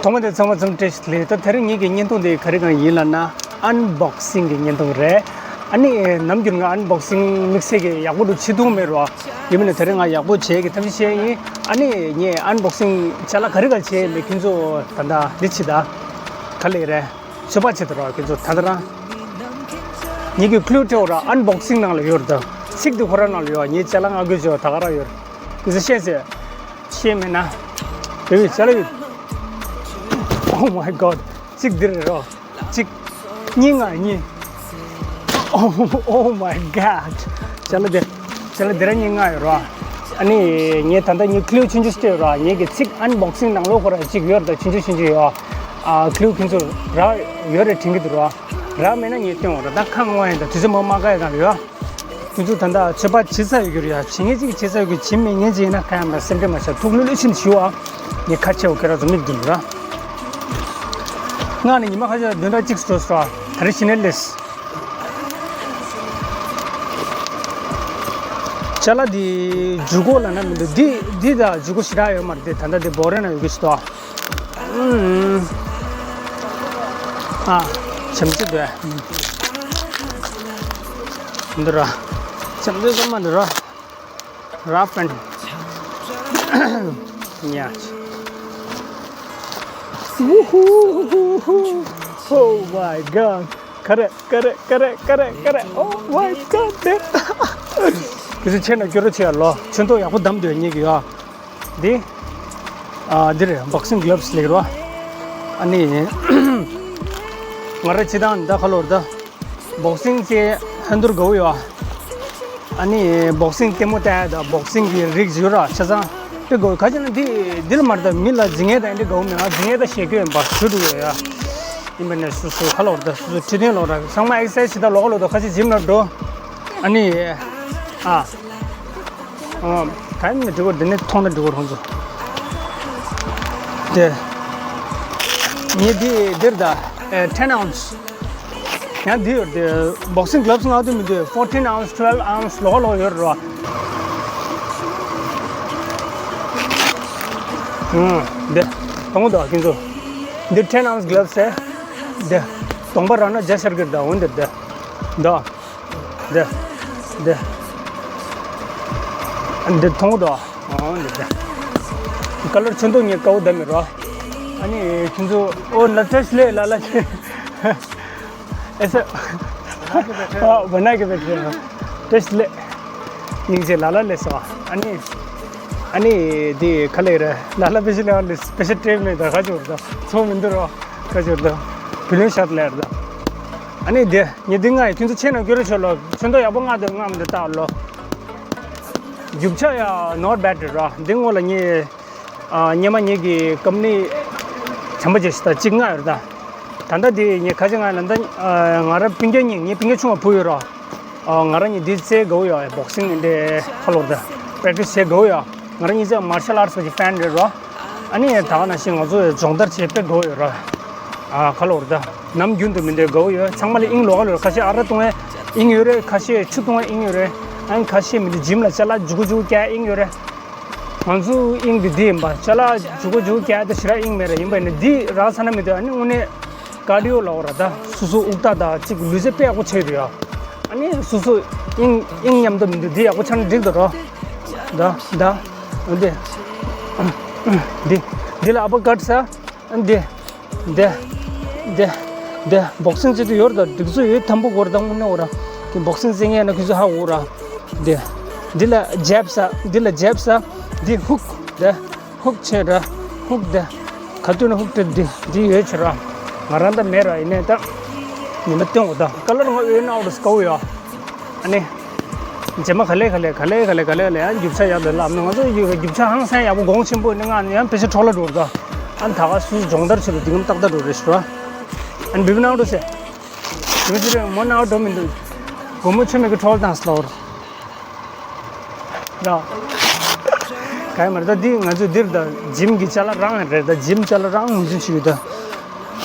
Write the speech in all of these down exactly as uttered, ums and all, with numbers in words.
ཐོག་མ་དེ་ཚང་མ་ཚང་བཀྲ་ཤིས་བདེ་ལེགས། ད་དེ་རིང་ངེད་ཀྱི་བརྙན་ཐུང་དེ་ག་རེ་གང་ཡིན་ལབ་ན། ཨན་བོག་སིང་གི་བརྙན་ཐུང་རེད། ཨ་ནི་ནམ་རྒྱུན་ང་ཨན་བོག་སིང་དམིགས་བསལ་གྱི་ཡག་པོ་འདུག་བྱེད་ཐུབ་མེད་རོ། ཡིན་མིན་ན་དེ་རིང་ང་ཡག་པོ་བྱེད་ཀྱི་ཐབས་ཤེས་བྱས་ཡིན། ཨ་ནི་ངས་ཨན་བོག་སིང་ཅ་ལག་ག་རེ་གང་བྱས་ཡིན་མེད་ཁྱོད་ཚོ་ད་ལྟ་འདི་བྱེད་ད། ག་ལེ་རེད། ཚོད་དཔག་བྱེད་ད་རོ་ཁྱོད་ཚོ་ད་ལྟ་རང་། ངེད་ཀྱི་ཀླུ་ཏྲེ་བོ་ར་ཨན་བོག་སིང་ནང་ལ་ཡོད་རེད་ད། ཚིག་དེ་ཁོ་ར་ནང་ལ་ཡོད། ངས་ཅ་ལག་ང་དགོས་ཆོག་ད་ག་ར་ཡོད་རེད། ཁྱོད་ཚོ་ཤེས་ཟེར། ཤེས་མེད་ན། བེ་བི་ཅ་ལག་ཡོད། Oh my god། གཅིག་འདིར་རོ། གཅིག་གཉིས་ལྔ་གཉིས། Oh, oh my god། ཅ་ལག་འདི། ཅ་ལག་འདི་ར་གཉིས་ལྔ་ཡོད་རོ། ཨ་ནི་ངས་ད་ལྟ་ངའི་ཀླུ་ཆུང་ཆུང་སྟེར་རོ། ངེད་ཀྱི་ཚིག་ཨན་བོག་སིང་ནང་ལོགས་ཁོ་ར་གཅིག་ཡོད་རེད་ད། ཆུང་ཆུང་ཆུང་ཆུང་ཡོད། ཨ་ཀླུ་ཁྱོད་ཚོ་རག་ཡོད་རེད་དྲན་གྱི་འདུག་རོ། རག་མེད་ན་ངས་སྟོན་འོང་རོ། ད་ཁ་སྔོག་ཡིན་ད། དུས་ཚོད་མ་མ་འགག་ཡ་གང་ལ་ཡོད། ཁྱོད་ཚོ་ད་ལྟ་ཚོད་དཔག་བྱེད་ས་ཡོད་རྒྱུ་རེད་ཡ། བྱེད་མཁན་གཅིག་བྱེད་ས་ཡོད་རྒྱུ། བྱེད་མེད་མཁན་གཅིག་ཡིན་ན་ཁ་ཡང་མ་སེམས་ཁྲལ་མ་བྱ། ཐུགས་ལྷོད་ལྷོད་ཕྱིན་ཞུ་ཨ། ངས་ཁ་ཆེ་བོ་ཁྱེད་རང་ཚོ་མིག་བདུན་ར། སྔ་ནས་ཉི་མ་ཁ་ཤས་བདུན་ཕྲག་གཅིག་འགྲོ་སོང་ར། ད་རེས་གཞི་ནས་སླེབས། ཅ་ལག་འདི་ཇུས་གོ་ལབ་ན་མི་འདུག་འདི་འདི་ད་ཇུས་གོ་ཞེ་དྲག་ཡོད་མ་རེད། དེ་ད་ལྟ་འདི་འབོག་རས་ན་ཡོད་གི་ཞིག་འདུག་ཨ། ཨ། བྱམས་བརྩེ་འདོད། འདི་ར། བྱམས་བརྩེ་ཚང་མ་འདི་ར། Rough and ཉ། Oh my god། ག་རེ་ག་རེ་ག་རེ་ག་རེ་ག་རེ། Oh my god། དེ་ཚོ་ཆེ་ན་སྐྱོ་རོ་ཆེ་ཡ་ལོ། ཆུ་ཏོག་ཡག་པོ་བསྡམས་འདུག་ངེད་ཀྱི་ཡ། འདི། ཨ་འདི་རེད། བོག་སིང་གྷི་ལབ་སི་ལེགས་རོ། ཨ་ནི། ང་ར་ཅི་དང་ད་ཁ་ལོར་ད། བོག་སིང་ཅེ་ཧན་དུར་གོ་ཡོ། ཨ་ནི་བོག་སིང་ལྟད་མོ་ལྟ་ཡ་ད་བོག་སིང་གི་རིགས་ཡོད་ར་ཆ་ཚང་། དེ་གོ་ག་ཅི་ན་འདི་འདི་ལ་མར་ད་མི་ལ་འཛིང་ངེ་ད་འདི་གོ་མེད་ང་འཛིང་ངེ་ད་ཞེ་སྐྱོ་ཡིན་པ་ཞུ་འགྲོ་ཡོད་ཡ། ཡིན་པ་ནས་སུ་སུ་ཁ་ལོར་ད་སུ་སུ་ཁྲི་སྟོན་ལོར་ར་ཚང་མ་ཨེག་སའི་ཇི་ད་ལོག་ལོ་ད་ཁ་ཅིག་ཇིམ་ལ་འགྲོ། ཨ་ནི། ཨ། ཨོ། ད་ནི་འགྲིག་གོ། འདི་ནི་མཐོང་ན་འགྲིག་གོ་རང་ཚོ། དེ། ངས་འདི་འདིར་ད། ཨེ་ten ounce། ཡང་འདི་ཡོད་དེ། བོག་སིང་གྷི་ལབ་སི་ང་དུ་མི་འདུག fourteen ounce, twelve ounce ལོག་ལོག་ཡོད་རོ། ཨང་། འདི། གཏོང་གོ་ད་ཁྱེད་ཚོ། འདི་ten ounce གྷི་ལབ་སི་ཨེ། འདི། གདོང་པ་རང་ན་རྒྱ་ཤར་གིར་ད་འོན་འདིར་འདི། ད། འདི། འདི། འདི་མཐོང་གོ་ད། ཨོ་འདི་འདི། ཀ་ལར་ཆུང་དུ་ངས་ཀའོ་ད་མི་རོ། ཨ་ནི་ཁྱེད་ཚོ་ཨོ་ན་བཀྲ་ཤིས་བདེ་ལེགས་ལ་ལ་ཆེ། ཨེ་ས། ཨ་བ་ན་གི་བེ་ཏྲེ། བཀྲ་ཤིས་བདེ་ལེགས། སྙིང་རྗེ་ལ་ལ་ལེ་སོ། ཨ་ནི། ཨ་ནི་འདི་ག་ལེ་རེད། ལ་ལ་བེ་ཤི་ལེ་བ་ལེ་བེ་ཤི་ཏྲེ་མེ་ད་ག་ཅོར་ད་ཚོ་མི་འདུག་རོ། ག་ཅོར་ད་བི་ལོན་ཤར་ལེར་ད། ཨ་ནི་འདི། ངས་འདི་ང་ཡི་ཁྱོད་ཚོ་ཆེ་ན་སྐྱོ་རེ་ཆོ་ལོ། ཆོ་འདོ་ཡག་པོ་ང་དེ་ང་མི་འདི་ལྟ་ལོ། རྒྱུ་ཆ་ཡ་not bad ར། འདི་སྔོན་ལ་ངས་ཨ་སྔོན་མ་ངེད་ཀྱི་ཀམ་ནི་བྱམས་པ་ཅན་ཞིག་དང་གཅིག་ང་ཡོད་ར་ད། ད་ལྟ་འདི་ངས་ཁ་ཆེ་ང་ལ་ད་ང་ར་སྤུན་ཀྱག་གཉིས་ངའི་སྤུན་ཀྱག་ཆུང་བ་བུ་ཡོད་ར། ཨ་ང་རང་གཉིས་འདི་རྩེ་དགའ་བོ་ཡོད། བོག་སིང་འདི་ཁ་ལོར་ད་པྲེག་ཊིས་བྱེད་དགའ་བོ་ཡོད། ང་རང་གཉིས་ཚེ་མར་ཤལ་ཨར་ཊི་སི་གི་ཕེན་རེད་རོ། ཨ་ནི་ད་ག་ནང་བཞིན་ང་ཚོ་སྦྱོང་བརྡར་བྱེད་དཔེ་དགའ་བོ་ཡོད་ར། ཨ་ཁ་ལོར་ད་ནམ་རྒྱུན་དུ་མི་འདོད་དགའ་བོ་ཡོད། ཚང་མ་ལ་དབྱིངས་ལོག་ག་ལོར། ཁ་ཤས་ཨ་ར་བཏུང་བའི་དབྱིངས་ཡོད་རེད། ཁ་ཤས་ཆུ་བཏུང་བའི་དབྱིངས་ཡོད་རེད། ཨ་ནི་ཁ་ཤས་མི་འདི་ཇིམ་ལ་ཅ་ལག་འཇུག་གུ་འཇུག་རྒྱག་དབྱིངས་ཡོད་རེད། ང་ཚོ་དབྱིངས་འདི་འདི་ཡིན་པ། ཅ་ལག་འཇུག་གུ་འཇུག་རྒྱག་ད་ཞེ་དྲག་དབྱིངས་མེད་ར། ཡིན་པ་ཡིན་ན་འདི་རག་ཚར་ན་མི་འདོད། ཨ་ནི་དངོས་གནས། ཀར་ཌི་ཡོ་ལ་འོ་ར་ད་སོ་སོ་དབུགས་རྟགས་དང་གཅིག་ལུས་རྩལ་དཔེ་ཡག་པོ་བྱས་འདུག་ཡ། ཨ་ནི་སོ་སོ་དབྱིངས་དབྱིངས་མཉམ་དུ་མི་འདུག་འདི་ཡག་པོ་ཆགས་ན་འགྲིག་འདུག་རོ། ད་ད་འདི་འདི་འདི་ལ་ཨ་པར་ཀཊ་ས། འདི་འདི་འདི་འདི་བོག་སིང་རྩེ་དུས་ཡོད་ར་ད། འགྲིག་ཚུལ་ཡོད་དམ་པོ་གོ་ར་ད། དངོས་གནས་འོ་ར་ཀི་བོག་སིང་རྩེ་མཁན་ཡིན་ན་ཁྱོད་ཚོ་ཧ་གོ་ར། འདི་འདི་ལ་ཇེབ་ས། འདི་ལ་ཇེབ་ས། འདི་ཧུག་འདི། ཧུག་ཆེ་ར། ཧུག་དེ། ག་དུས་ན་ཧུག་དེ་འདི་འདི་ཡོད་ཆེ་ར། ང་རང་ད་མེད་ར། ཡིན་ནའི་ད། ཉི་མ་སྟོན་འོ་ད། ཀ་ལར་ང་ཨོ་ན་ཨོ་ར་སི་ཀའོ་ཡ། ཨ་ནི། རྗེས་མ་ག་ལེ་ག་ལེ་ག་ལེ་ག་ལེ་ག་ལེ་ག་ལེ་ཨ་རྒྱུ་ཆ་ཡག་དེ་ལབ་ན་ང་ཚོ་ཡོད་རྒྱུ་ཆ་ཧང་སང་ཡག་པོ་གོང་ཆེན་པོ་ནི་ང་ནི་ཡང་ཕལ་ཆེར་འཕྲོ་བརླག་འགྲོ་ར་ད། ཨ་ནི་ད་ག་སུ་སྦྱོང་བརྡར་ཆེ་རུ་འདི་གམ་ཏག་ཏག་འགྲོ་རེད་ཤི་ར། ཨ་ནི་བི་བི་ན་ཨོ་ར་སི། བི་བི་ན་ཨོ་ར་སི་མོ་ན་ཨོ་ར་སི་འགྲོ་མི་འདུག་སྒོར་མོ་ཆེ་མེད་ཀི་འཕྲོ་བརླག་བཏང་སླ་བོ་ར། ར། ག་ཡ་མ་རེད་ད། འདི་ང་ཚོས་འདིར་ད་ཇིམ་གྱི་ཅ་ལག་རང་རེད་ད། ཇིམ་ཅ་ལག་རང་ངོས་འཛིན་བྱེད་ཀྱི་ད།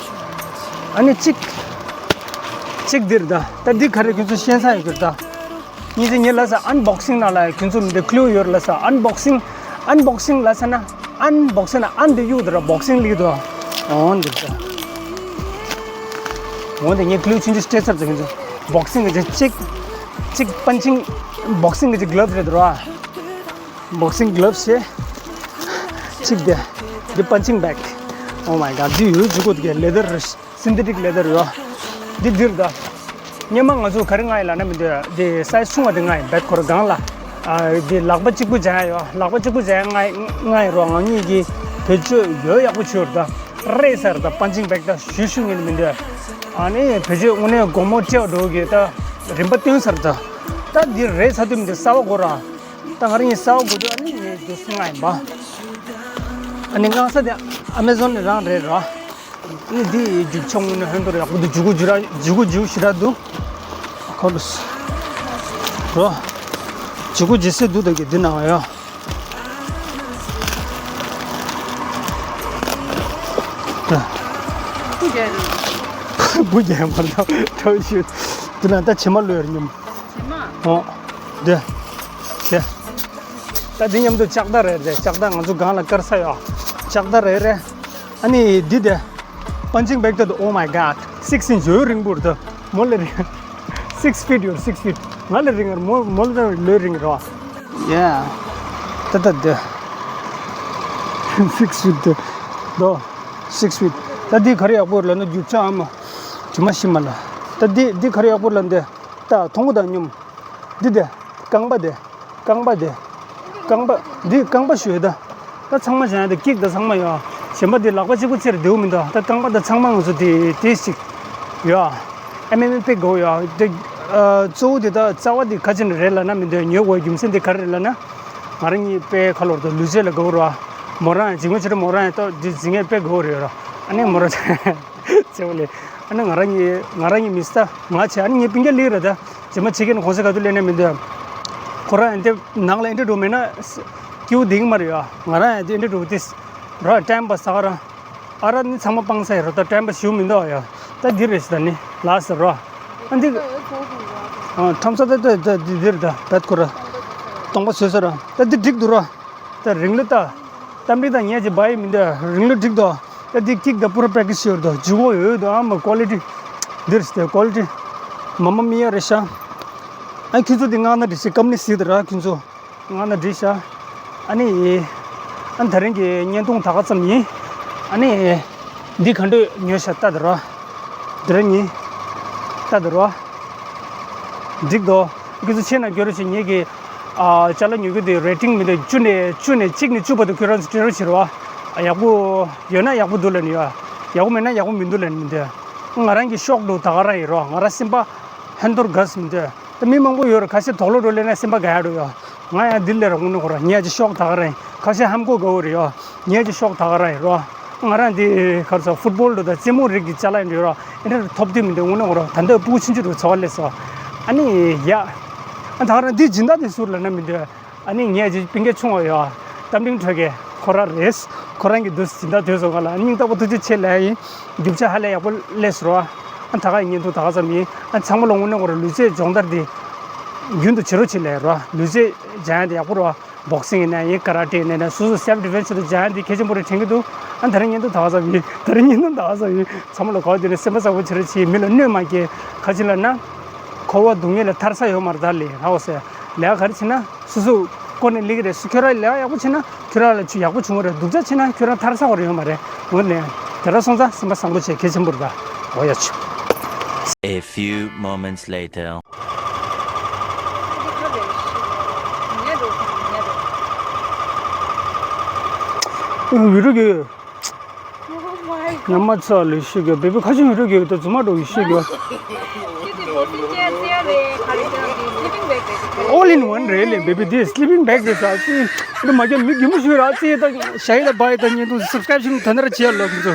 ཨ་ནི་གཅིག་གཅིག་འདིར་ད། ད་འདི་ག་རེ་ཁྱོད་ཚོ་ཤེས་ས་ཡོད་ཀྱི་ད། ཉིན་ཚེ་ངས་ལ་ས་ཨན་བོག་སིང་ནང་ལ་ཁྱོད་ཚོ་མི་འདི་ཀླུ་ཡོད་ལ་ས་ཨན་བོག་སིང་། ཨན་བོག་སིང་ལ་ས་ན་ཨན་བོག་སིང་ན་ཨན་འདི་གཡུག་ད་ར་བོག་སིང་ལིག་ད། འོང་འདི་ད། འོང་འདི་ངས་ཀླུ་ཆུང་ཆུང་སྤྲད་ཚར་ཚར་གི་འདུག། བོག་སིང་གི་ཅིག་ཅིག་པན་ཆིང་། བོག་སིང་གི་ཅིག་གླབ་རེད་འདུག་ར། བོག་སིང་གླབ་བྱས། ཅིག་དེ། འདི་པན་ཆིང་བེག། Oh my god འདི་ཡོད་ཅིག་གོ་དེ་ལེ་དར་རེད། སིན་ཐེ་ཊིག་ལེ་དར་ཡོད། འདི་འདིར་ད། སྔོན་མ་ང་ཚོ་ག་རེ་མངགས་ཡིན་ལབ་ན་མི་འདོད་འདི་སའི་ཛི་ཆུང་བ་འདི་མངགས་ཡིན། བེད་ཁོ་ར་སྒང་ལ། ཨ་འདི་ལག་པ་གཅིག་པུ་སྦྱང་ཡ་ཡོད། ལག་པ་གཅིག་པུ་སྦྱང་ཡ་མངགས་ཡིན་རོགས། ང་གཉིས་ཀྱིས་བེད་སྤྱོད་ཡོད་ཡག་པོ་བྱོས་ར་ད། རེད་ཟེར་ད། པན་ཆིང་བེག་ད་ཞུ་ཞུ་ངེས་མི་འདོད། ཨ་ནི་བེད་སྤྱོད་དངོས་གནས་དགོང་མོ་སྤྲད་འགྲོ་གི་ད་རིན་པ་བཏོན་ཟེར་ད། ད་འདི་རེད་ཚ་དུས་མི་འདི་གསར་པ་དགོས་ར། ད་ང་རང་གཉིས་གསར་པ་དགོས་དུས་ཨ་ནི་ངས་འདི་སུ་མངགས་ཡིན་པ། ཨ་ནི་མངགས་ས་དེ་ཨ་མེ་ཛོན་ནས་རང་རེད་ར། ཨ་ནི་འདི་རྒྱུག་ཆ་དངོས་གནས་ཧོན་ཐོར་ཡག་པོ་འདུག། ལྗིད་ཁོག་ལྗིད་ར་ལྗིད་ཁོག་ལྗིད་ཞེ་དྲག་འདུག། ཁོ་ལོ་སི་རོ། ལྗིད་ཁོག་ལྗིད་སེ་འདུག་ད་གི་འདི་ནང་ཡོད། བུ་རྒྱལ་མར་ན་གྲོ་ཞུ། འདི་ན་ད་བྱེ་མ་ལོས་སྙོམས། བྱེ་མ། ཨོ། འདི། འདི། ད་འདི་མཉམ་དུ་ལྕགས་རྟ་རེད་རེད། ལྕགས་རྟ་ང་ཚོ་སྒང་ལ་དཀར་ས་ཡོད། ལྕགས་རྟ་རེད་རེད། ཨ་ནི་འདི་དེ། པན་ཆིང་བེག་ད་འདུག། Oh my god six inch འོས་རིང་པོར་འདུག། མོ་ལས་རིང་། six feet ཡོད། six feet ང་ལས་རིང་ངར་མོ་མོ་ལས་ལོས་རིང་རོ། Yeah ད་ད་འདི། six feet འདུག། six feet ད་འདི་ག་རེ་ཡག་པོ་ལབ་ན་རྒྱུ་ཆ་ཨ་མ། རྒྱུ་མ་ཤི་མ་ལ། ད་འདི་འདི་ག་རེ་ཡག་པོ་ལབ་འདི། ད་མཐོང་གོ་ད་སྙོམས། འདི་དེ། རྐང་པ་དེ། རྐང་པ་དེ། རྐང་པ། འདི་རྐང་པ་ཞུ་ཡོད་ད། ད་ཚང་མ་བྱ་ཡ་ད་ཀིག་ད་ཚང་མ་ཡོད། གཞན་པ་འདི་ལག་པ་གཅིག་པུ་ཚེར་བདེའུ་མི་འདུག། ད་རྐང་པ་ད་ཚང་མ་ང་ཚོ་དེ་དེ་ཞིག་ཡོད། ཨ་མེ་མེ་དཔེ་དགའ་བོ་ཡོད། དེ་གཙོ་བོ་དེ་ད་རྩ་བ་དེ་ག་ཅི་ནས་རེད་ལབ་ན་མི་འདོད། ཉོ་དགོས་རྒྱུ་མཚན་དེ་ག་རེ་རེད་ལབ་ན། ང་རང་གཉིས་དཔེ་ཁ་ལོར་དུ་ལུས་རྩལ་ལ་དགའ་བོ་རེད་བ། མོ་རང་ཡང་འཇིགས་མེད་ཆེ་དྲགས། མོ་རང་ཡང་ཏོག་འདི་འཛིང་ངེས་དཔེ་དགའ་བོ་རེད་ར། ཨ་ནི་མོ་རང་། ཚེ་བ་ལས། ཨ་ནི་ང་རང་གཉིས་ང་རང་གཉིས་མི་སྲིད་ད་ང་བྱས། ཨ་ནི་ངའི་སྤུན་ཀྱག་ལིག་རེད་ད། རྗེས་མ་ཕྱི་རྒྱལ་ནས་གོང་ས་ག་དུས་སླེབས་ནས་མི་འདོད། ཁོ་རང་ཨེ་འདྲ་ནང་ལ་ཨེ་འདྲ་འགྲོ་མེད་ན། སྐྱིད་པོ་བསྡད་ཀྱི་མ་རེད་ཡ། ང་རང་ཨེ་འདྲ་འགྲོ་དེ། ར་ཊེམ་པ་ས་ག་རང་། ཨ་ར་ནི་ཚང་མ་སྤང་ས་ཡ་རོ། ད་ཊེམ་པ་ཞུ་མི་འདུག་ཡ། ད་འདི་རེད་ཟེར་ད་ནི་ལ་ཟེར་རོ། ཨ་འདི། ཨ་ཁྲོམ་ས་ད་ད་ད་འདི་འདིར་ད་བད་ཁོ་ར། སྟོང་པ་བཟོས་ས་ར། ད་འདི་འགྲིག་འདུག་ར། ད་རིང་ལོ་ད། གཏམ་འདྲི་དང་ཉེ་ཅིག་བ་ཡི་མི་འདོད། རིང་ལོ་འགྲིག་དོ། ད་འདི་ཀིག་ད་པུ་ར་པེ་ཀེ་ཇི་ཡོད་དོ། ཇུ་གོ་ཡོད་དོ། ཨ་མ་ཀོ་ལི་ཊི། འདིར་སྟེ་ཀོ་ལི་ཊི། མ་མ་མི་ཡ་རེད་ཤག། ཨ་ཁྱོད་ཚོ་འདི་ངག་ན་འདྲི་ཤི། ཀམ་ནི་སི་དེ་ར་ཁྱོད་ཚོ། ངག་ན་འདྲི་ཤག། ཨ་ནི། ཨ་ད་རིང་གི་བརྙན་ཐུང་ད་ག་ཙམ་ཡིན། ཨ་ནི། འདི་ག་འདྲ་ཉོས་ཤག་ལྟ་དེ་ར། དེ་ར་ཉིན། ལྟ་དེ་ར། འགྲིག་དོ། ཁྱོད་ཚོ་ཆེ་ན་སྐྱོ་རོ་ཞིག་ངེད་ཀྱི། ཨ་ཅ་ལག་ཉོ་རྒྱུ་དེ་རེ་ཊིང་མི་འདུག། བཅུ་ནས་བཅུ་ནས་གཅིག་ནས་བཅུ་བར་དུ་ཁྱོད་རང་ཚོ་སྤྲད་རོགས་བྱེད་རོགས། ཡག་པོ་ཡོད་ན་ཡག་པོ་འདུག་ལབ་ནི་ཡོད། ཡག་པོ་མེད་ན་ཡག་པོ་མི་འདུག་ལབ་ནི་མི་འདུག། ང་རང་གི་ཤོག་འདུག་ད་ག་རང་ཡིན་རོགས། ང་རང་སེམས་པ་ཧན་ཐོར་དགའ་སི་མི་འདུག། ད་མི་མང་པོ་ཡོད་རེད། ཁ་ཤས་དོགས་སློང་འགྲོ་ལེ་ན་སེམས་པ་དགའ་ཡག་འགྲོ་ཡོད། ང་ཡང་འདི་ལས་ར་དངོས་གནས་ཁོ་ར་ཉེ་ཅི་ཤོག་ད་ག་རང་ཡིན། ཁ་ཤས་ཧམ་གོ་དགའ་བོ་རེད་ཡོད། ཉེ་ཅི་ཤོག་ད་ག་རང་ཡིན་རོགས། ང་རང་འདི་ག་རེ་ཟེར་ཕུཊ་བོལ་འགྲོ་ད་རྩེད་མོ་རིགས་ཀྱི་ཅ་ལག་ཡིན་རོགས། ཨེ་འདྲ་ཐོབ་དུས་མི་འདུག། དངོས་གནས་ཁོ་ར་ད་ལྟ་སྤུ་གུ་ཆུང་ཆུང་འདུག་འཚོ་བ་ལས་སོ། ཨ་ནི་ཡ། ཨ་ད་ག་རང་འདི་སྦྱིན་བདག་དེ་ཟུར་ལ་ན་མི་འདུག། ཨ་ནི་ངས་ཅི་སྤུན་ཀྱག་ཆུང་བ་ཡོད། རྟ་མགྲིན་ཁྲོད་ཀྱི་ཁོ་ར་རེད། ཁོ་རང་གི་འདུག་སྦྱིན་བདག་དོད་སོང་ག་ལ་སྙིང་ཐག་པ་ཐུགས་རྗེ་ཆེ་ལབ་ཡིན། རྒྱུ་ཆ་ཧ་ལས་ཡག་པོ་སླེབས་སོང་རོ། ཨ་ད་ག་ཡིན་ཉིན་ཐུག་ད་ག་ཙམ་ཡིན། ཨ་ཚང་མ་ལ་དངོས་གནས་ཁོ་ར་ལུས་རྩལ་སྦྱོང་བརྡར་འདི་རྒྱུན་དུ་བྱེད་རོགས་བྱེད་ལབ་རོ། ལུས་རྩལ་སྦྱང་ཡ་དེ་ཡག་པོ་རོ། བོག་སིང་ཡིན་ན་ཡིན། ཀ་ར་ཏེ་ཡིན་ན་སོ་སོ་སེལཕ་ཌི་ཕེན་སི་ལ་སྦྱང་ཡ་འདི་གལ་ཆེན་པོ་རེད་དྲན་གྱི་འདུག། ཨ་ད་རིང་བརྙན་ཐུང་ད་ག་ཙམ་ཡིན། ད་རིང་བརྙན་ཐུང་ད་ག་ཙམ་ཡིན། ཚང་མ་ལ་གོ་དེ་ནས་སེམས་པ་བཟང་པོ་བྱེད་རོགས་བྱེད། མི་ལ་གནོད་མ་སྐྱེལ། ག་ཅི་ལབ་ན། འཁོར་བ་སྡུག་བསྔལ་ལས་ཐར་ས་ཡོད་མ་རེད་ད་ལེ་ཧའོ་སེ། ལས་ཀ་ག་རེ་བྱེད་ན་སོ་སོ་ཀོ་ནས་ལེགས་རེད། སུ་ཁྱོད་རང་ལས་ཀ་ཡག་པོ་བྱེད་ན་ཁྱོད་རང་ལ་ཆུ་ཡག་པོ་བྱུང་བ་རེད། སྡུག་ཅག་བྱེད་ན་ཁྱོད་རང་ཐར་ས་བ་རེད་ཡོད་མ་རེད། འོ་ནས་དེ་འདྲ་སོང་ཙང་སེམས་པ་བཟང་པོ་བྱེད་གལ་ཆེན་པོ་རེད་ད། འོ་ཡ་ཆུ། A few moments later. ཨ་བི་རུ་གི། ཉམས་མ་ཚ་ལུས་ཤེས་གི་བེ་བི་ཁ་ཆུང་ཡོད་རེད་གི་ད་རྫུན་མ་འགྲོ་ཡི་ཤེས་གི། All in one རེད་ལེ་བེ་བི་འདི་sleeping bag རེད་ཟ་ཅི། འདི་མ་རྒྱ་མི་རྒྱུ་མོ་ཞུ་ར་ཅི་ད་ཞ་ཡི་ད་བ་ཡི་ད་ཉན་དུ་subscribe ཞུ་ད་ན་ར་བྱེད་ལོ་གི་ཚོ།